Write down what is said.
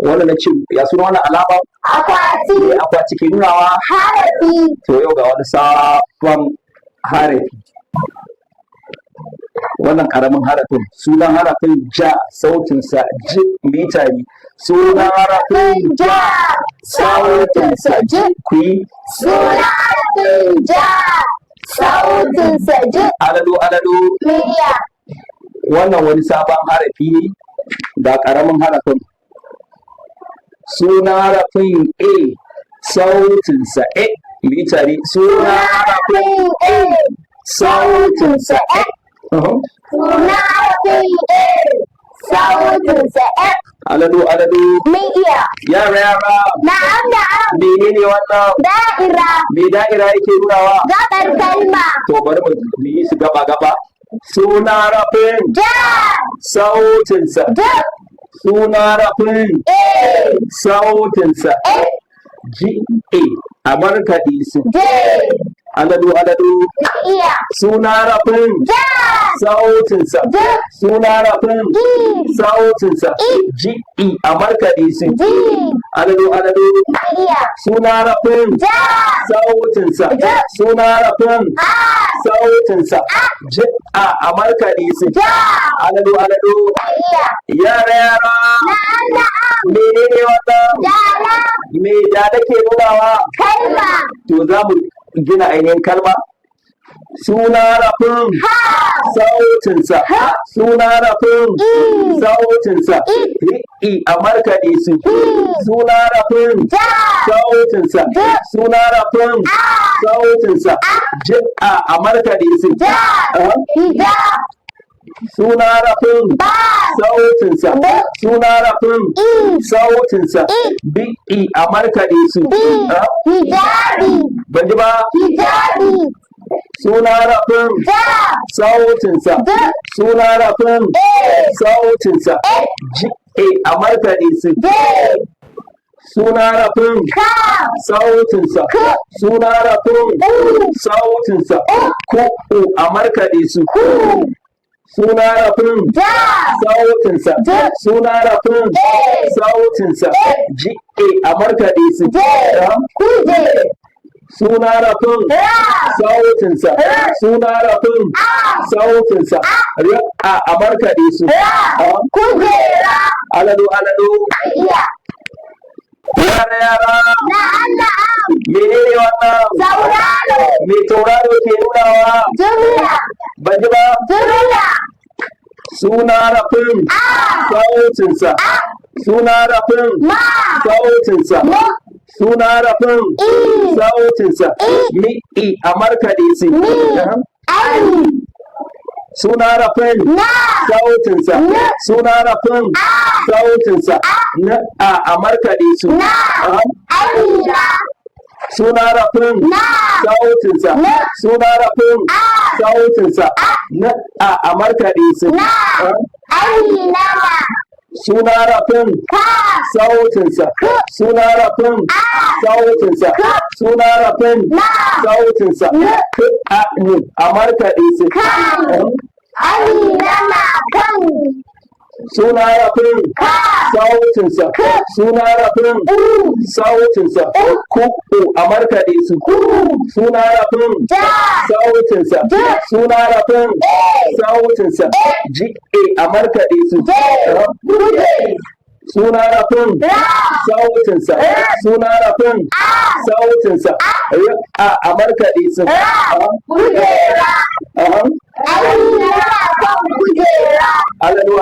Wannan na ce, ya suna wannan alama? Akwati. Me akwati ke nunawa? Harafi. To, yau ga wani sabon harafi. Wannan karamin harafin, sunan harafin ja, sautinsa j. Mitari, sunan harafin ja, sautinsa j. Ku yi. Sunan harafin ja, sautinsa j. Alalo, alalo. Miliya. Wannan wani sabon harafi ne. Ga karamin harafin, sunan harafin a, sautinsa e. Mitari, sunan harafin A, sautinsa e. Sunan harafin A, sautinsa E. Alalo, alalo. Mun iya. Yara, yara. Na'am, na'am. Menene wannan? Da'ira. Me da'ira yake nunawa? Gabar kalma. To, bari mu yi su gaba gaba. Sunan harafin Ja. sautinsa J. Sunan harafin A. sautinsa A. G, A, a markaɗe su. J. Alalo, alalo. Mun iya. Sunan harafin Ja. sautinsa J. Sunan harafin E. sautinsa E. G, E, a markaɗe su. G. Alalo, alalo. Mun iya. Sunan harafin Ja. sautinsa J. Sunan harafin A. sautinsa J, A, a markaɗe su. Ja. Alalo, alalo. Mun iya. Yara, yara. Na'am, na'am. Menene wannan? Dala. Me dala ke nunawa? Kalma. To, za mu gina ainihin kalma. Suna harafin Ha. sautinsa Suna harafin I. sautinsa I. I, a markaɗe su. I. Suna harafin Ja. sautinsa J. Suna harafin A. sautinsa J, A, a markaɗe su. Ja. Hijab. Suna harafin Ba. sautinsa B. Suna harafin I. sautinsa I. B, I, a markaɗe su. B. Hijabi. Ban ji ba. Hijabi. Suna harafin Ja. sautinsa J. Suna harafin A. sautinsa A. G, A, a markaɗe su. J. Suna harafin K. sautinsa K. Suna harafin U. sautinsa K, U, a markaɗe su. Q. Suna harafin Ja. sautinsa J. Suna harafin A. sautinsa A. G, A, a markaɗe su. J. Kuje. Suna harafin Ra. sautinsa R. Suna harafin A. sautinsa R, A, a markaɗe su. Ra. Kujera. Alalo, alalo. Iya. Yara, yara. Na'am, na'am. Menene wannan? Sauraro. Me tauraro ke nunawa? Jumla. Ban ji ba. Jumla. Suna harafin A. sautinsa Suna harafin Ma. sautinsa M. Suna harafin I. sautinsa I. Mi, I, a markaɗe su. Mi. Ai. Suna harafin Na. sautinsa N. Suna harafin A. sautinsa N, A, a markaɗe su. Na. Amina. Suna harafin Na. sautinsa N. Suna harafin A. sautinsa N, A, a markaɗe su. Na. Amina na. Suna harafin Ka. sautinsa Suna harafin A. sautinsa Suna harafin Na. sautinsa N. K, A, N, a markaɗe su. Kan. Amina na kan. Suna harafin Ka. sautinsa K. Suna harafin U. sautinsa U. Ku, U, a markaɗe su. Ku. Suna harafin Ja. sautinsa J. Suna harafin A. sautinsa A. G, A, a markaɗe su. J. Kuje. Suna harafin Ra. sautinsa R. Suna harafin A. sautinsa R, A, a markaɗe su. Ra. Kujera. Aha. Amina na kan kujera. Alalo.